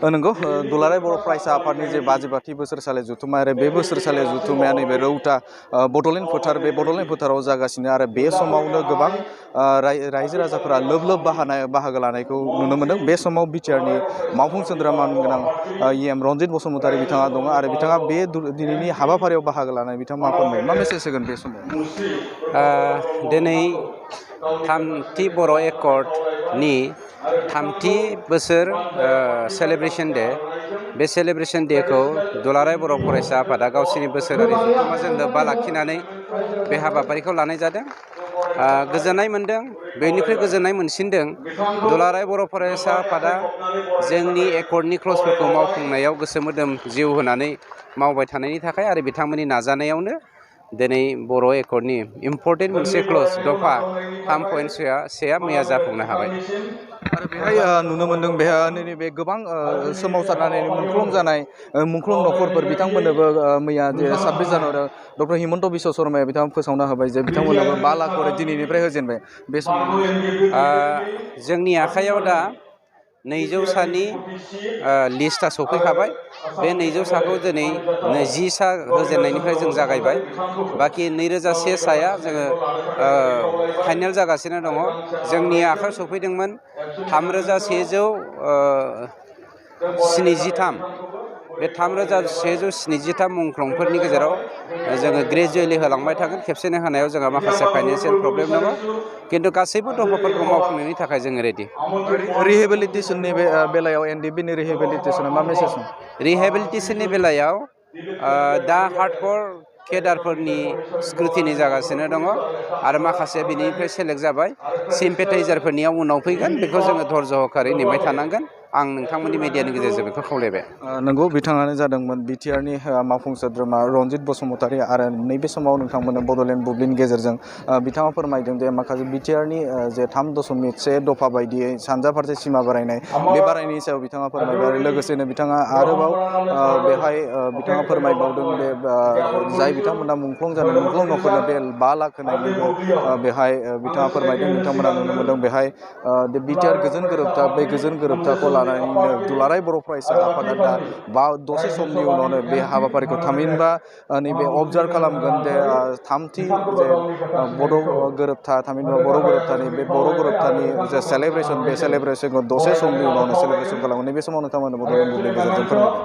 नंगौ दुलाराय बर' फरायसा आफादनि जे 52थि बोसोरसालि जुथुम्मा आरो बे बोसोरसालि जुथुम्माया नैबे रौता बड'लेण्ड फोथार बे बड'लेण्ड फोथाराव जागासिनो आरो बे समावनो गोबां रायजो राजाफोरा लोब लोब बाहागो लानायखौ नुनो मोनदों। बे समाव बिटिआरनि मावफुं सोद्रोमा गोनां EM रन्जित बसुमतारी बिथाङा दङ आरो बिथाङा बे दिनैनि हाबाफारियाव बाहागो लानाय बिथाङा मा फोरमायो, मा मेसेज होगोन बे समाव? दिनै थामथि बर' एकर्डनि थामथि बोसोर सेलेब्रेसन डे बे सेलेब्रेसन डेखौ दुलाराय बर' फरायसा आफादा गावसिनि बोसोरारि जथुम्माजों लोब्बा लाखिनानै बे हाबाफारिखौ लानाय जादों। गोजोननाय मोनदों, बेनिख्रुइ गोजोननाय मोनसिनदों दुलाराय बर' फरायसा आफादा जोंनि एकर्डनि क्लजफोरखौ मावफुंनायाव गोसो मोदोम जिउ होनानै मावबाय थानायनि थाखाय आरो बिथांमोननि नाजानायावनो दिनै बर' एकर्डनि इम्पर्टेन्ट मोनसे क्लज दफा 3.1 मैया जाफुंनो हाबाय। आरो बेहाय नुनो मोनदों बेहाय नैबे गोबां सोमावसारनानै मुंख्लं नखरफोर बिथांमोननोबो मैया 26 जानुवारियाव डक्टर हिमन्त बिश्व शर्माया बिथाङा फोसावना होबाय जे बिथांमोननोबो 5 लाख करि दिनैनिफ्राय होजेनबाय। बे समाव जोंनि आखायाव दा 200सानि लिस्टआ सफैखाबाय। बे 200साखौ दिनै 10सा होजेननायनिफ्राय जों जागायबाय। बाखि 2001 साया जोङो फाइनेल जागासिनो दङ। जोंनि आखायाव सफैदोंमोन 3173। बे 3173 मुंख्लंफोरनि गेजेराव जोङो ग्रेजुवेलि होलांबाय थागोन। खेबसेनो होनायाव जोंहा माखासे फाइनान्सियेल प्रब्लेम दङ, खिन्थु गासैबो दफाफोरखौ मावफुंनायनि थाखाय जोङो रेडि। रिहेबिलिटेसननि बेलायाव एनडिबिनि रिहेबिलिटेसना मा मेसेज दं? रिहेबिलिटेसननि बेलायाव दा हार्डकर केडारफोरनि स्क्रुटिनि जागासिनो दङ आरो माखासे बिनिफ्राय सेलेक्ट जाबाय। सिम्पेटाइजारफोरनियाव उनाव फैगोन, बेखौ जोङो धर्ज हखारै नेबाय थानांगोन। आं नोंथांमोननि मिडियानि गेजेरजों बेखौ खावलायबाय। नंगौ, बिथाङानो जादोंमोन बिटिआरनि मावफुं सोद्रोमा रन्जित बसुमतारी आरो नैबे समाव नोंथांमोननो बड'लेण्ड बुब्लिनि गेजेरजों बिथाङा फोरमायदों जे माखासे बिटिआरनि जे 3.1 दफा बायदियै सानजा फारसे सिमा बारायनाय बे बारायनायनि सायाव बिथाङा फोरमायबाय आरो लोगोसेनो बिथाङा आरोबाव बेहाय बिथाङा फोरमायबावदों बे जाय बिथांमोना मुंख्लं जानाय मुंख्लं नखरनो बे 5 लाख होनायनिबो बेहाय बिथाङा फोरमायदों। बिथांमोना नुनो मोनदों बेहाय बिटिआर गोजोन गोरोबथा, बे गोजोन गोरोबथाखौ लानानैनो दुलाराय बर' फरायसा आफादा दा दसे समनि उनावनो बे हाबाफारिखौ थामहिनबा नैबे अबजार्भ खालामगोन जे थामथि जे बर' गोरोबथा, थामहिनबा बर' गोरोबथानि बे बर' गोरोबथानि जे सेलेब्रेसन, बे सेलेब्रेसनखौ दसे समनि उनावनो सेलेब्रेसन खालामगोन। नैबे समाव नोंथांमोना बड'लेण्ड बुब्लिनि गेजेरजों फोरमायगोन।